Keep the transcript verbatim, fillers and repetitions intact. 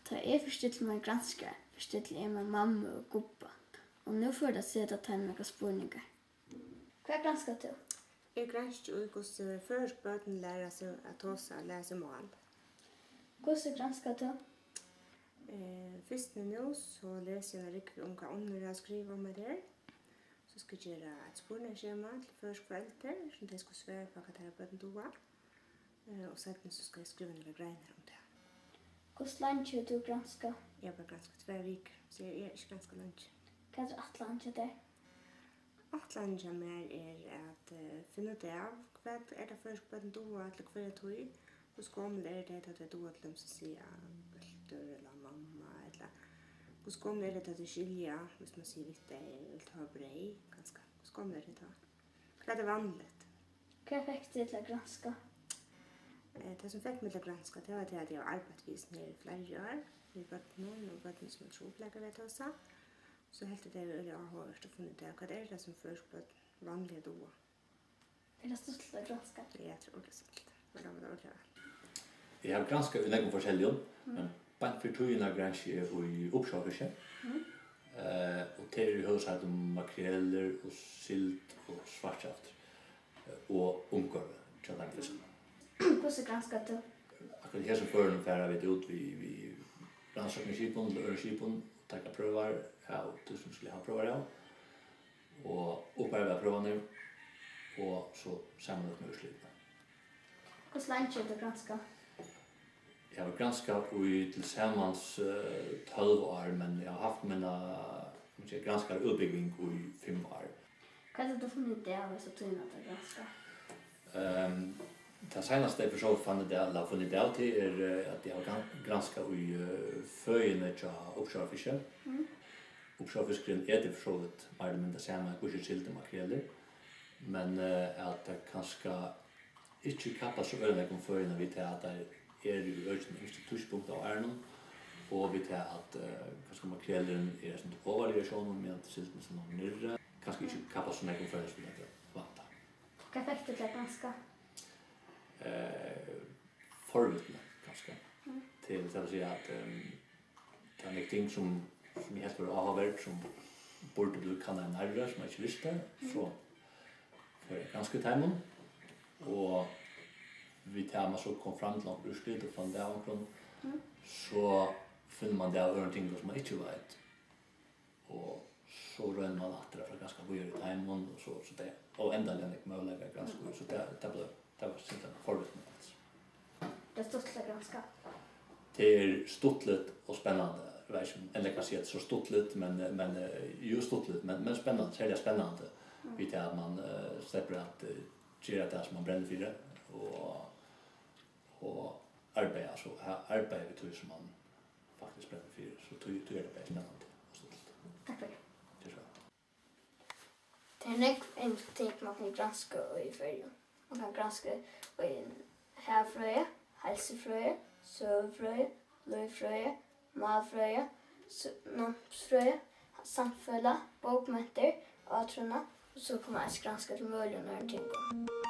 Tá eg forstilli mær granskara, forstilli eg mær mammu og gubba, og nú fer at seta teimum nakrar spurningar. Hvat granskar tú? Eg granski í, hvussu føroysk børn læra seg at tosa og læra seg mál. Hvussu granskar tú? Eh, fyrstuni nú, so lesi eg eina rúgvu um, hvat onnur hava skrivað um hetta her. So skal eg gera eitt spurningaskema til føroysk foreldur, sum tey skulu svara upp á, hvat teirra børn duga. Eh, og seinni so skal eg skriva nakrar greinar um tað. Hvussu leingi hevur tú granskað? Eg havi bara granskað tvær vikur, so eg eri ikki granskað leingi. Hvat er ætlanin hjá tær? Ætlanin hjá mær er at, eh, finna út av, hvat er tað, føroysk børn duga til hvørja tíð? Hvussu gomul eru tey, tá tey duga til dømis at siga bóltur ella mamma, ella hvussu gomul eru tey, tá tey skilja, hvis man sigur við tey, vilt tú hava breyð, kanska? Hvussu gomul eru tey tá? Hvat er vanligt? Hvat fekk teg til at granska? Eh, tað, sum fekk meg til at granska, tað var tað, at eg havi arbeitt við hesum her í fleiri ár, við børnum og børnum, sum hava trupulleikar við at tosa. So helt eg, tað var øgiliga áhugavert at finna út av, hvat er tað, sum føroysk børn vanliga duga? Er tað stuttligt at granska? Ja, eg trúgvi, tað er stuttligt. Mær dámar tað ordiliga væl. Eg havi granskað í nógvum forskelligum, mm, men beint fyri tíðina granski eg í uppsjóvarfiski. Mm. Eh, og tað er í høvuðssak um makrelur og sild og svartkjaftur, eh, og umhvørvið hjá teimum fiskunum. Hvussu granskar tú? Akkurát í hesum førinum fara vit út við, við rannsóknarskipum, við øðrum skipum, taka prøvar av tí, sum skulu hava prøvar av, og upparbeiða prøvarnar, og so samanlíkt við úrslitini. Hvussu leingi hevur tú granskað? Eg havi granskað í tilsamans, eh, tólv ár, men eg havi havt mína, kann man siga, granskaraútbúgving í fimm ár. Hvat hevur tú funnið út av hesa tíðina, tú granskar? Ehm, tað seinasta, eg fyri so vítt fann út av, ella funnið út av, tað er, eh, at eg havi gran-, granskað í, eh, føðini hjá uppsjóvarfiski. Mm. Uppsjóvarfiskurin etur fyri so vítt meir ella minni tað sama, hvussu sild og makrelur, men, eh, at tað kanska ikki kappast so øgiliga nógv um føðina við tað, at tær eru í økinum ymiskt tíðspunkt av árinum, og við tað, at, eh, kanska makrelurin er eitt sindur ovarliga í sjónum, meðan sildin er so nógv niðri. Kanska ikki kappast so nógv um føðina, sum tey vænta. Hvat fekk teg til at granska? Eh, forvitni, kanska. Mm. Til, til at siga, at, ehm, tað er nógv ting, sum, sum eg helt var áhugaverd, sum burdi blivið kannað nærri, sum eg ikki visti. Mm. So fór eg at granska í teimum, og við tað, man so kom fram til okkurt úrslit og fann út av onkrum, mm, so finnur man út av øðrum tingum, sum man ikki veit. Og so roynir man aftur at fara granska víðari í teimum, og so, so tað er óendaliga nógv møguleikar at granska í, so tað, tað bleiv, tað var simpelthen forvitni, altso. Tað er stuttligt at granska. Tað er stuttligt og spennandi. Eg veit ikki, um eg kann siga, at tað er so stuttligt, men, men, eh, jú, stuttligt, men, men spennandi, serliga spennandi, mm, við tað, at man, eh, sleppur at, eh, gera tað, sum man brennur fyri, og, og arbeiða, so, ha-, arbeiða við tí, sum man faktiskt brennur fyri, so tí, tí er tað bæði spennandi og stuttligt. Takk fyri. Ger so væl. Tað eru nógv ymisk ting, man kann granska í Føroyum. Man kann granska í havfrøði, heilsufrøði, søgufrøði, lívfrøði, málfrøði, s-, námsfrøði, samfelag, bókmentir, átrúnað, og so kann man eisini granska til møguligum øðrum tingum.